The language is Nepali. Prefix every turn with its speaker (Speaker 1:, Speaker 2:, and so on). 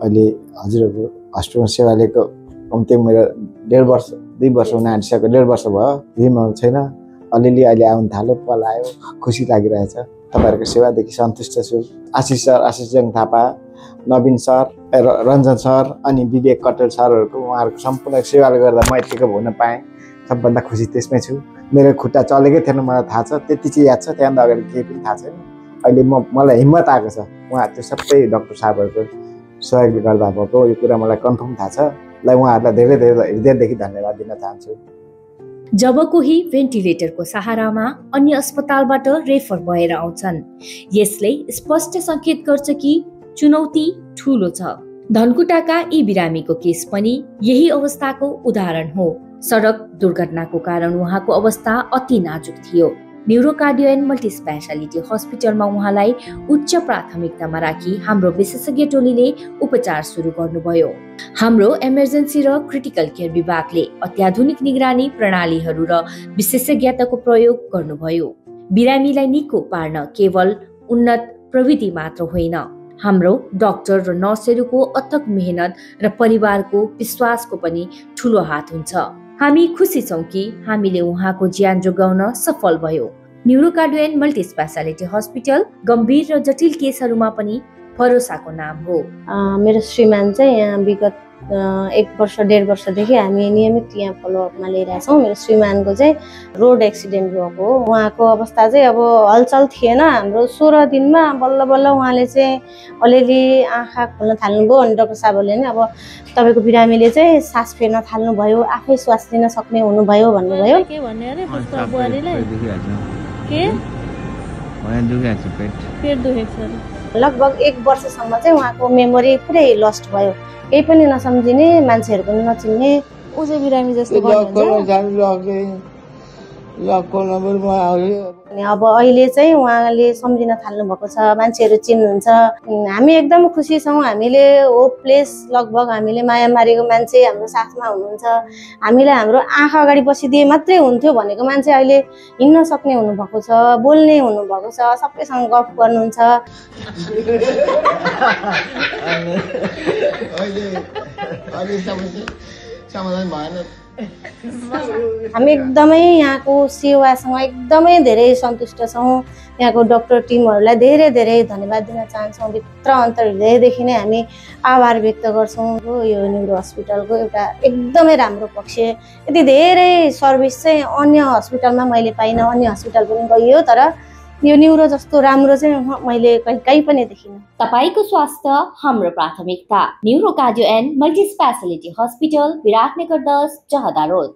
Speaker 1: अहिले हजुरहरूको हस्पिटलमा सेवा लिएको कम्ती मेरो 1.5 वर्ष 2 वर्ष हुन आँटिसक्यो 1.5 वर्ष भयो रिमहरू छैन अलिअलि अहिले आउन थाल्यो पलायो खुसी लागिरहेछ तपाईहरुको सेवादेखि सन्तुष्ट छु आशिष सर आशिषजङ थापा नवीन सर रञ्जन सर अनि विवेक कटेल सरहरुको उहाँहरुको सम्पूर्ण सेवा गर्दा म यतिको हुन पाएँ सबभन्दा खुसी त्यसमै छु मेरो खुट्टा चलेकै थिएन मलाई थाहा छ त्यति चाहिँ याद छ त्यहाँभन्दा अगाडि केही पनि थाहा छैन अहिले मलाई हिम्मत आएको छ उहाँ त्यो सबै डाक्टर साहबहरुको सहयोगले गर्दा भएको यो कुरा मलाई कन्फर्म थाहा छ ल उहाँहरुलाई धेरै धेरै हृदयदेखि धन्यवाद दिन चाहन्छु
Speaker 2: जब कोही भेन्टिलेटरको सहारामा अन्य अस्पतालबाट रेफर भएर आउँछन् यसले स्पष्ट संकेत गर्छ कि चुनौती ठूलो छ धनकुटाका यी बिरामीको केस पनि यही अवस्थाको उदाहरण हो सडक दुर्घटनाको कारण उहाँको अवस्था अति नाजुक थियो न्युरोकार्डियो एन्ड मल्टिस्पेशालिटी हस्पिटलमा उहाँलाई उच्च प्राथमिकतामा राखी हाम्रो विशेषज्ञ टोलीले उपचार सुरु गर्नुभयो हाम्रो इमर्जेन्सी र क्रिटिकल केयर विभागले अत्याधुनिक निगरानी प्रणालीहरू र विशेषज्ञताको प्रयोग गर्नुभयो बिरामीलाई निको पार्न केवल उन्नत प्रविधि मात्र होइन हाम्रो डाक्टर र नर्सहरूको अथक मेहनत र परिवारको विश्वासको पनि ठूलो हात हुन्छ हामी खुसी छौं कि हामीले उहाँको ज्यान जोगाउन सफल भयो न्युरोकार्डियो एन्ड मल्टिस्पेशालिटी हस्पिटल गम्भीर र जटिल केसहरूमा पनि भरोसाको नाम हो
Speaker 3: मेरो श्रीमान चाहिँ यहाँ विगत 1 वर्ष 1.5 वर्षदेखि हामी नियमित यहाँ फलोअपमा लिइरहेछौँ मेरो श्रीमानको चाहिँ रोड एक्सिडेन्ट भएको हो उहाँको अवस्था चाहिँ अब हलचल थिएन हाम्रो 16 दिनमा बल्ल बल्ल उहाँले चाहिँ अलिअलि आँखा खोल्न थाल्नुभयो अनि डाक्टर साहबले नि अब तपाईको बिरामीले चाहिँ सास फेर्न थाल्नुभयो आफै श्वास लिन सक्ने हुनुभयो भन्नुभयो
Speaker 4: के भन्ने अरे पुष्पा बुहारीले के भएन दुखेको छ पेट दुखेको छ
Speaker 3: लगभग 1 वर्षसम्म चाहिँ उहाँको मेमोरी पुरै लस्ट भयो केही पनि नसम्झिने मान्छेहरु पनि नचिन्ने
Speaker 4: उ चाहिँ बिरामी जस्तो गर्नुहुन्छ
Speaker 3: अनि अब अहिले चाहिँ उहाँले सम्झिन थाल्नु भएको छ मान्छेहरु चिन्नुहुन्छ हामी एकदम खुसी छौं हामीले होपलेस लगभग हामीले माया मारेको मान्छे हाम्रो साथमा हुनुहुन्छ हामीलाई हाम्रो आँखा अगाडि बसिदिए मात्रै हुन्थ्यो भनेको मान्छे अहिले हिँड्न सक्ने हुनु भएको छ बोल्ने हुनु भएको छ सबैसँग गफ गर्नुहुन्छ
Speaker 1: समाधान भएन
Speaker 3: हामी एकदमै यहाँको सेवासँग एकदमै धेरै सन्तुष्ट छौं यहाँको डाक्टर टिमहरुलाई धेरै धेरै धन्यवाद दिन चाहन्छौं भित्र अन्तर्हृदयदेखि नै हामी आभार व्यक्त गर्छौं यो न्युरो हस्पिटलको एउटा एकदमै राम्रो पक्ष यति धेरै सर्भिस चाहिँ अन्य हस्पिटलमा मैले पाइन अन्य हस्पिटल पनि गइयो तर यो न्युरो जस्तो राम्रो चाहिँ मैले कहीँ पनि देखिन
Speaker 2: तपाईको स्वास्थ्य हाम्रो प्राथमिकता neurocardio and multispeciality hospital Biratnagar 10 Jahada road